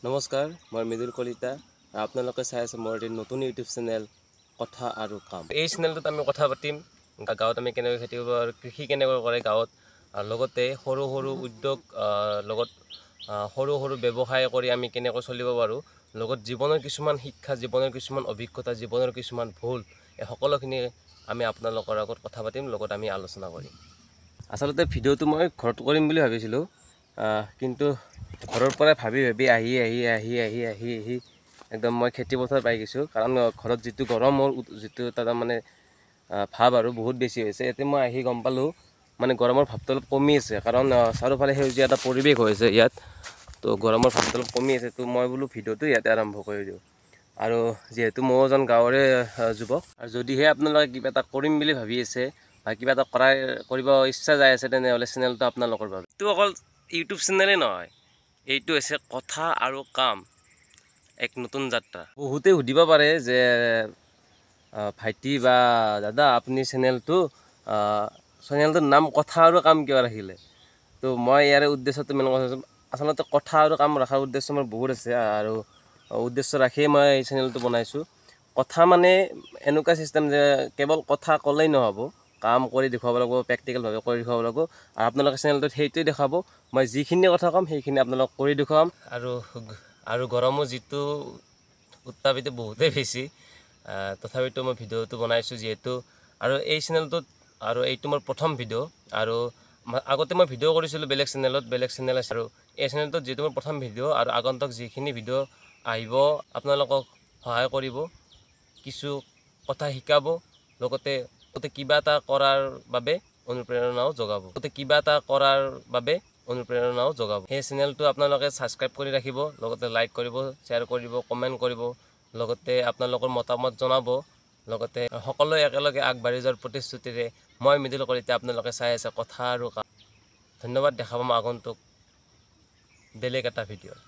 নমস্কাৰ, মই মৃদুল কলিতা আৰু আপোনালোকে চাই আছে মোৰ এটি নতুন ইউটিউব চেনেল কথা আৰু কাম। এই চেনেলটোত আমি কথা পাতিম গাঁৱত আমি কেনেকৈ খেতি কৰিব আৰু কৃষি কেনেকৈ কৰে গাঁৱত, আৰু লগতে সৰু সৰু উদ্যোগ, লগত সৰু সৰু ব্যৱসায় কৰি আমি কেনেকৈ চলিব পাৰোঁ, লগত জীৱনৰ কিছুমান শিক্ষা, জীৱনৰ কিছুমান অভিজ্ঞতা, জীৱনৰ কিছুমান ভুল, এই সকলোখিনি আমি আপোনালোকৰ আগত কথা পাতিম, লগত আমি আলোচনা কৰিম। আচলতে ভিডিঅ'টো মই ঘৰত কৰিম বুলি ভাবিছিলোঁ, কিন্তু ঘৰৰ পৰাই ভাবি ভাবি আহি আহি আহি আহি আহি আহি একদম মই খেতি পথাৰ পাই গৈছোঁ। কাৰণ ঘৰত যিটো গৰমৰ যিটো এটা মানে ভাৱ আৰু বহুত বেছি হৈছে। ইয়াতে মই আহি গম পালোঁ মানে গৰমৰ ভাৱটো অলপ কমি আছে, কাৰণ চাৰিওফালে সেউজীয়া এটা পৰিৱেশ হৈছে ইয়াত, তো গৰমৰ ভাৱটো অলপ কমি আছে। তো মই বোলো ভিডিঅ'টো ইয়াতে আৰম্ভ কৰি দিওঁ। আৰু যিহেতু ময়ো এজন গাঁৱৰে যুৱক, আৰু যদিহে আপোনালোকে কিবা এটা কৰিম বুলি ভাবি আছে বা কিবা এটা কৰিব ইচ্ছা যাই আছে, তেনেহ'লে চেনেলটো আপোনালোকৰ বাবে। এইটো অকল ইউটিউব চেনেলেই নহয়, এইটো হৈছে কথা আৰু কাম, এক নতুন যাত্ৰা। বহুতেই সুধিব পাৰে যে ভাইটি বা দাদা, আপুনি চেনেলটোৰ নাম কথা আৰু কাম কিয় ৰাখিলে? তো মই ইয়াৰে উদ্দেশ্যটো মেইন কথা হৈছে, আচলতে কথা আৰু কাম ৰখাৰ উদ্দেশ্য মোৰ বহুত আছে, আৰু উদ্দেশ্য ৰাখিয়ে মই এই চেনেলটো বনাইছোঁ। কথা মানে এনেকুৱা ছিষ্টেম যে কেৱল কথা ক'লেই নহ'ব, কাম কৰি দেখুৱাব লাগিব, প্ৰেক্টিকেলভাৱে কৰি দেখুৱাব লাগিব। আৰু আপোনালোকে চেনেলটোত সেইটোৱে দেখাব, মই যিখিনি কথা ক'ম সেইখিনি আপোনালোকক কৰি দেখুৱাম। আৰু গৰমো যিটো উত্তাপিত বহুতেই বেছি, তথাপিতো মই ভিডিঅ'টো বনাইছোঁ যিহেতু। আৰু এই চেনেলটোত আৰু এইটো মোৰ প্ৰথম ভিডিঅ', আৰু আগতে মই ভিডিঅ' কৰিছিলোঁ বেলেগ চেনেলত, বেলেগ চেনেল আছে, আৰু এই চেনেলটোত যিটো মোৰ প্ৰথম ভিডিঅ' আৰু আগন্তুক যিখিনি ভিডিঅ' আহিব আপোনালোকক সহায় কৰিব, কিছু কথা শিকাব, লগতে কিবা এটা কৰাৰ বাবে অনুপ্ৰেৰণাও যোগাব, লগতে কিবা এটা কৰাৰ বাবে অনুপ্ৰেৰণাও যোগাব। সেই চেনেলটো আপোনালোকে ছাবস্ক্ৰাইব কৰি ৰাখিব, লগতে লাইক কৰিব, শ্বেয়াৰ কৰিব, কমেণ্ট কৰিব, লগতে আপোনালোকৰ মতামত জনাব, লগতে সকলোৱে একেলগে আগবাঢ়ি যোৱাৰ প্ৰতিশ্ৰুতিৰে মই মৃদুল কলিতা, আপোনালোকে চাই আছে কথা আৰু কাম। ধন্যবাদ, দেখা পাম আগন্তুক বেলেগ এটা ভিডিঅ'।